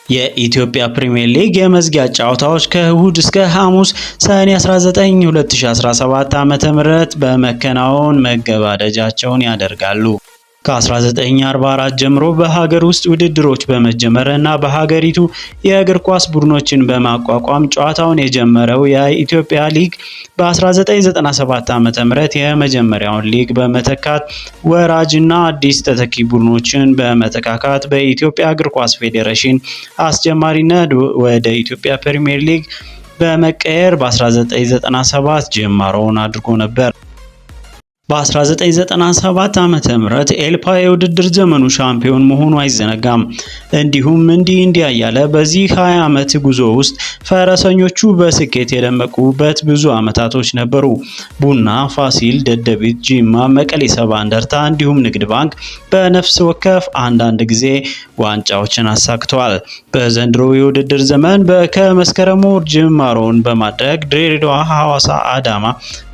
የኢትዮጵያ ፕሪሚየር ሊግ የመዝጊያ ጨዋታዎች ከእሁድ እስከ ሐሙስ ሰኔ 19 2017 ዓ.ም በመከናወን መገባደጃቸውን ያደርጋሉ። ከ1944 ጀምሮ በሀገር ውስጥ ውድድሮች በመጀመር እና በሀገሪቱ የእግር ኳስ ቡድኖችን በማቋቋም ጨዋታውን የጀመረው የኢትዮጵያ ሊግ በ1997 ዓ.ም የመጀመሪያውን ሊግ በመተካት ወራጅና አዲስ ተተኪ ቡድኖችን በመተካካት በኢትዮጵያ እግር ኳስ ፌዴሬሽን አስጀማሪነት ወደ ኢትዮጵያ ፕሪሚየር ሊግ በመቀየር በ1997 ጅማሮውን አድርጎ ነበር። በ1997 ዓመተ ምህረት ኤልፓ የውድድር ዘመኑ ሻምፒዮን መሆኑ አይዘነጋም። እንዲሁም እንዲህ እንዲያ እያለ በዚህ 20 ዓመት ጉዞ ውስጥ ፈረሰኞቹ በስኬት የደመቁበት ብዙ ዓመታቶች ነበሩ። ቡና፣ ፋሲል፣ ደደቢት፣ ጂማ፣ መቀሌ 70 እንደርታ እንዲሁም ንግድ ባንክ በነፍስ ወከፍ አንዳንድ ጊዜ ዋንጫዎችን አሳክተዋል። በዘንድሮ የውድድር ዘመን ከመስከረም ወር ጅማሮውን በማድረግ ድሬዳዋ፣ ሐዋሳ፣ አዳማ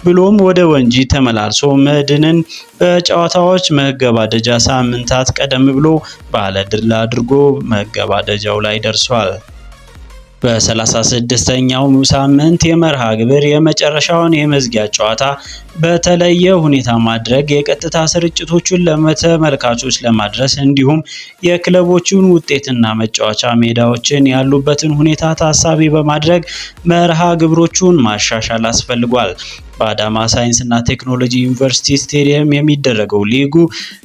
ብሎም ወደ ወንጂ ተመላልሶ መድንን በጨዋታዎች መገባደጃ ሳምንታት ቀደም ብሎ ባለድል አድርጎ መገባደጃው ላይ ደርሷል። በ36ኛው ሳምንት የመርሃ ግብር የመጨረሻውን የመዝጊያ ጨዋታ በተለየ ሁኔታ ማድረግ የቀጥታ ስርጭቶቹን ለተመልካቾች ለማድረስ እንዲሁም የክለቦቹን ውጤትና መጫወቻ ሜዳዎችን ያሉበትን ሁኔታ ታሳቢ በማድረግ መርሃ ግብሮቹን ማሻሻል አስፈልጓል። በአዳማ ሳይንስና ቴክኖሎጂ ዩኒቨርሲቲ ስቴዲየም የሚደረገው ሊጉ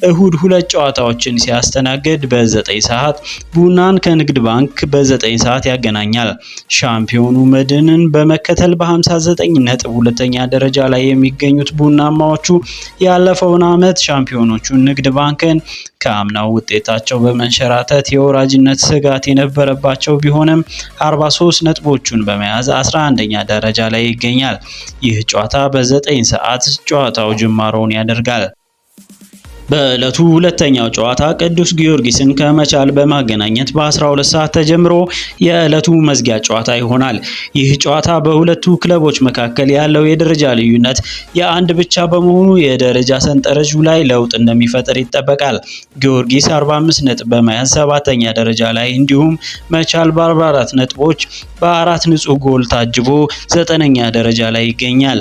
እሁድ ሁለት ጨዋታዎችን ሲያስተናግድ በ9 ሰዓት ቡናን ከንግድ ባንክ በ9 ሰዓት ያገናኛል። ሻምፒዮኑ መድንን በመከተል በ59 ነጥብ ሁለተኛ ደረጃ ላይ የሚገኙት ቡናማዎቹ ያለፈውን ዓመት ሻምፒዮኖቹን ንግድ ባንክን ከአምናው ውጤታቸው በመንሸራተት የወራጅነት ስጋት የነበረባቸው ቢሆንም 43 ነጥቦቹን በመያዝ 11ኛ ደረጃ ላይ ይገኛል። ይህ ጨዋታ በ9 ሰዓት ጨዋታው ጅማሮውን ያደርጋል። በዕለቱ ሁለተኛው ጨዋታ ቅዱስ ጊዮርጊስን ከመቻል በማገናኘት በ12 ሰዓት ተጀምሮ የዕለቱ መዝጊያ ጨዋታ ይሆናል። ይህ ጨዋታ በሁለቱ ክለቦች መካከል ያለው የደረጃ ልዩነት የአንድ ብቻ በመሆኑ የደረጃ ሰንጠረዡ ላይ ለውጥ እንደሚፈጥር ይጠበቃል። ጊዮርጊስ 45 ነጥብ በመያዝ ሰባተኛ ደረጃ ላይ እንዲሁም መቻል በ44 ነጥቦች በአራት ንጹህ ጎል ታጅቦ ዘጠነኛ ደረጃ ላይ ይገኛል።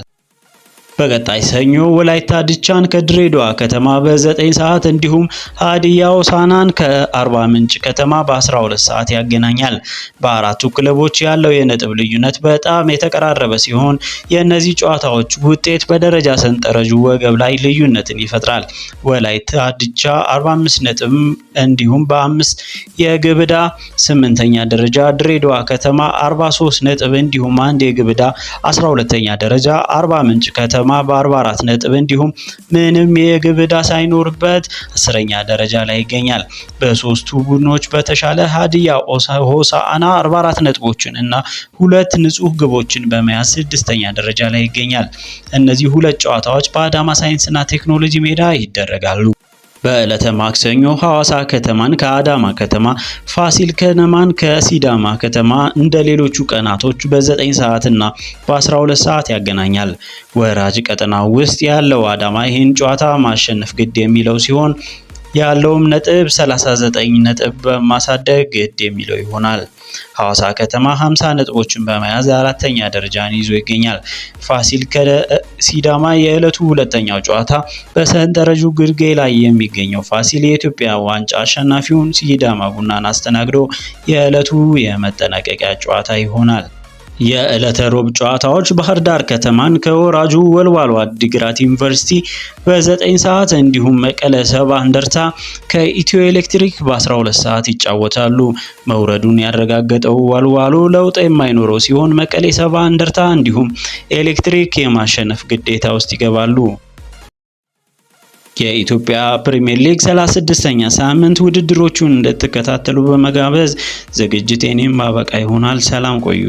በቀጣይ ሰኞ ወላይታ ድቻን ከድሬዳዋ ከተማ በ9 ሰዓት እንዲሁም ሀዲያ ሆሳዕናን ከአርባ ምንጭ ከተማ በ12 ሰዓት ያገናኛል። በአራቱ ክለቦች ያለው የነጥብ ልዩነት በጣም የተቀራረበ ሲሆን የእነዚህ ጨዋታዎች ውጤት በደረጃ ሰንጠረዡ ወገብ ላይ ልዩነትን ይፈጥራል። ወላይታ ድቻ 45 ነጥብ እንዲሁም በአምስት የግብ ዕዳ ስምንተኛ ደረጃ፣ ድሬዳዋ ከተማ 43 ነጥብ እንዲሁም አንድ የግብ ዕዳ 12ኛ ደረጃ፣ አርባ ምንጭ ከተማ በ44 ነጥብ እንዲሁም ምንም የግብ ዕዳ ሳይኖርበት 10ኛ ደረጃ ላይ ይገኛል። በሶስቱ ቡድኖች በተሻለ ሀዲያ ሆሳዕና 44 ነጥቦችን እና ሁለት ንጹህ ግቦችን በመያዝ ስድስተኛ ደረጃ ላይ ይገኛል። እነዚህ ሁለት ጨዋታዎች በአዳማ ሳይንስና ቴክኖሎጂ ሜዳ ይደረጋሉ። በዕለተ ማክሰኞ ሐዋሳ ከተማን ከአዳማ ከተማ፣ ፋሲል ከነማን ከሲዳማ ከተማ እንደ ሌሎቹ ቀናቶች በ9 ሰዓት እና በ12 ሰዓት ያገናኛል። ወራጅ ቀጠና ውስጥ ያለው አዳማ ይህን ጨዋታ ማሸነፍ ግድ የሚለው ሲሆን ያለውም ነጥብ 39 ነጥብ በማሳደግ ግድ የሚለው ይሆናል። ሐዋሳ ከተማ 50 ነጥቦችን በመያዝ አራተኛ ደረጃን ይዞ ይገኛል። ፋሲል ከሲዳማ የዕለቱ ሁለተኛው ጨዋታ በሰንጠረዡ ግርጌ ላይ የሚገኘው ፋሲል የኢትዮጵያ ዋንጫ አሸናፊውን ሲዳማ ቡናን አስተናግዶ የዕለቱ የመጠናቀቂያ ጨዋታ ይሆናል። የዕለተ ሮብ ጨዋታዎች ባህር ዳር ከተማን ከወራጁ ወልዋሎ ዓዲግራት ዩኒቨርሲቲ በ9 ሰዓት እንዲሁም መቀለ 70 እንደርታ ከኢትዮ ኤሌክትሪክ በ12 ሰዓት ይጫወታሉ። መውረዱን ያረጋገጠው ወልዋሎ ለውጥ የማይኖረው ሲሆን መቀሌ 70 እንደርታ እንዲሁም ኤሌክትሪክ የማሸነፍ ግዴታ ውስጥ ይገባሉ። የኢትዮጵያ ፕሪሚየር ሊግ 36ኛ ሳምንት ውድድሮቹን እንድትከታተሉ በመጋበዝ ዝግጅቴን የማበቃ ይሆናል። ሰላም ቆዩ።